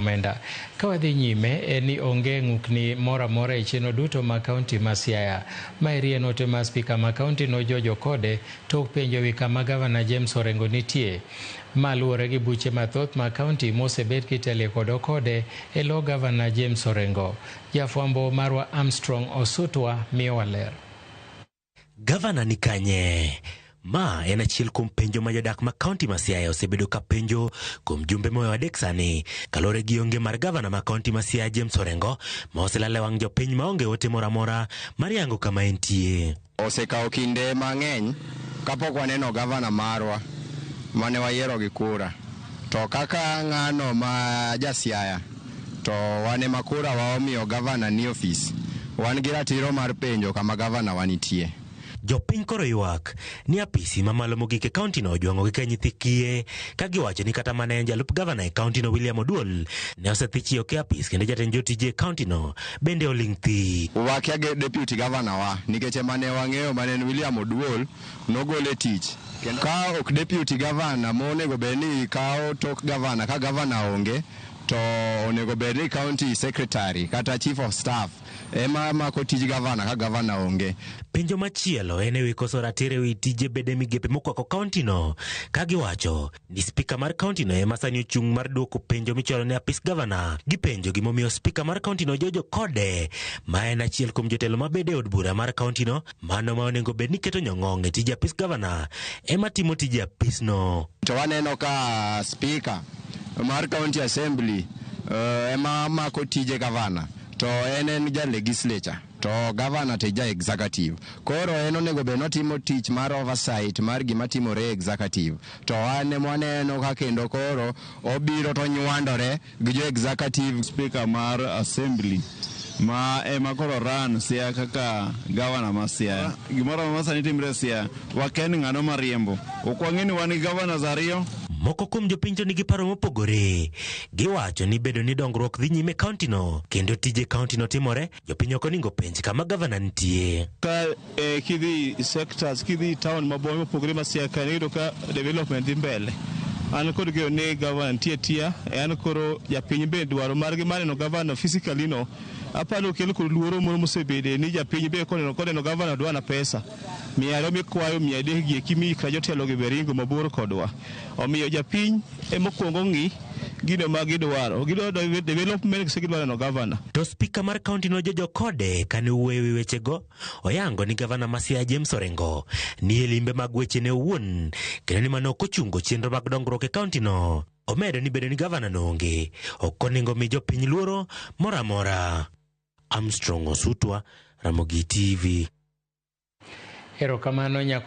Omenda. Ka wadhi nyime en ni onge ng'ukni moro amora e chenro duto ma kaunti ma Siaya. Maeri en ote ma spika ma kaunti nojojo kode tok penjo wi kama gavana James Orengo nitie. Ma luwore gi buche mathoth ma kaunti mosebed kitelie kod okode e lo gavana James Orengo. Jafwambo marwa Armstrong Osutwa miyowa ler. Gavana ni kanye? Ma en achiel kuom penjo ma jodak ma kaunti ma Siaya osebedo ka penjo kuom jumbe moyo adek sani, kaluwore gi onge mar gavana ma kaunti ma Siaya James Orengo, ma oselal e wang' jopiny maonge ote moro amora mar yango kama entie. Osekawo kinde mang'eny kapok waneno gavana marwa mane wayiero gi kura. To kaka ng'ano ma ja Siaya to wan ema kura wa omiyo gavana ni ofis, wan gi ratiro mar penjo kama gavana wa nitie. Jopiny koro ywak ni apisi mamalo mogik e kauntino ojwang'ogi ka nyithi kiye, ka giwacho ni kata mana en jalup gavana e kauntino William Oduol ne osethi chiyo ke apis kendo jatend jotije e kauntino bende oling' thi. Wakia deputy governor wa nikech ema ne wang'eyo mane en William Oduol nogol e tich. Ka ok deputy governor monego bed ni kawo tok governor ka governor onge to onego bed ni county secretary kata chief of staff ema mako tij governor ka governor onge. Penjo machielo en ewi koso ratiro ewi tije bede migepe mokwako kauntino, ka giwacho ni spika mar kauntino ema sani ochung' mar duoko penjo michwalo ne apis gavana. Gipenjo gimomiyo spika mar kauntino jojo kode, ma en achiel kuom jotelo mabedo e od bura mar kauntino, mano ma onego bed ni keto nyong'ong' e tij apis gavana ema timo tije apisno. To waneno ka spika mar county assembly ema mako tije gavana to en en ja legislature to gavana to ja executive. Koro en onego bed notimo tich mar oversight mar gima timore e executive. To an ema waneno ka kendo koro obiro to nywandore gi jo executive. Speaker mar assembly ma ema koro run Siaya kaka gavana ma Siaya. Gimoro amora sani timre e Siaya, wakia ni ng'ano mariembo. Ok wang'e ni wan gi governors ariyo. Moko kuom jopiny to nigi paro mopogore. Giwacho ni bedo ni dongruok dhi nyime e kauntino kendo tije kauntino timore, jopiny ok oningo penj kama gavana nitie. Ka kidhi sectors, kidhi town mabor mopogore ma Siaya ka, iyudo ka development dhi mbele. An kod geno ni gavana nitie tia, an koro japiny be dwaro margi mar neno gavana physically no, aparo okel kod luoro moro mosebede ni japiny be koneno gavana dwa na pesa. 200 mikwayo 300 gi eki mi ka jotelo gi be ringo mabor kodwa. Omiyo japiny ema okwongo ng'i gino ma gidwaro. Gidwaro development kose gidwaro neno gavana. To spika mar kauntino Jojo Kode kane owuoyo ewi wechego, oyango ni gavana ma Siaya James Orengo ni e limbe mag wechene owuon kendo ni mano ok ochungo chenro mag dongruok e kauntino. Omedo ni bedo ni gavana no onge ok onego mi jopiny luoro moro amora. Armstrong Osutwa, Ramogi TV. Erokamano nyakwar.